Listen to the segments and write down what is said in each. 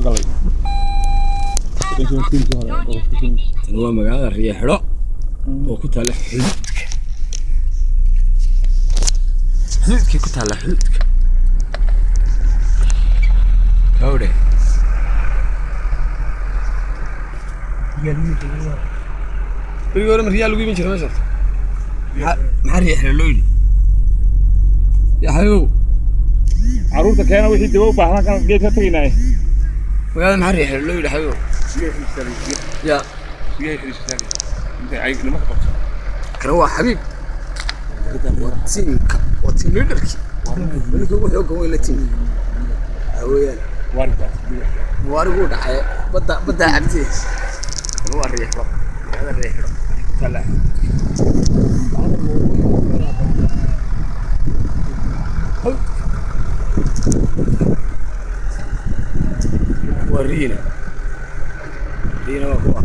Galay. Tani waa magaalada Riyo Xidho oo ku taalla xuduudka, xuduudkay ku taalla, xuduudka kawdhe. Berigii hore ma riyaa lagu iibin jiray meeshaas? Maxaa Riyo Xidho loo yidhi, yaa xabiibow? Caruurta keena, wixii dawo u baahnaa kan geed ka tegaynaaye. Magaalada maxaa Riyo Xidho loo yidhi, xabiibow? Ya kana waa Xabiib, waa tiimka, waa team leaderkii, ninka ugu xooga weyn la tiimka waxaa weeyaan muwaarigu dhacay badda, baddaa cabtee. Kana waa Riyo Xidho, magaalada Riyo Xidho waxay ku taallaa xuduudka. Waa riina, riina waa kuwa.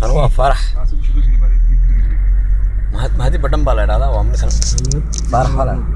Kan waa Faarax Mahadi Badhan baa la idhahdaa, waa ninkan Faarax baa la idhahdaa.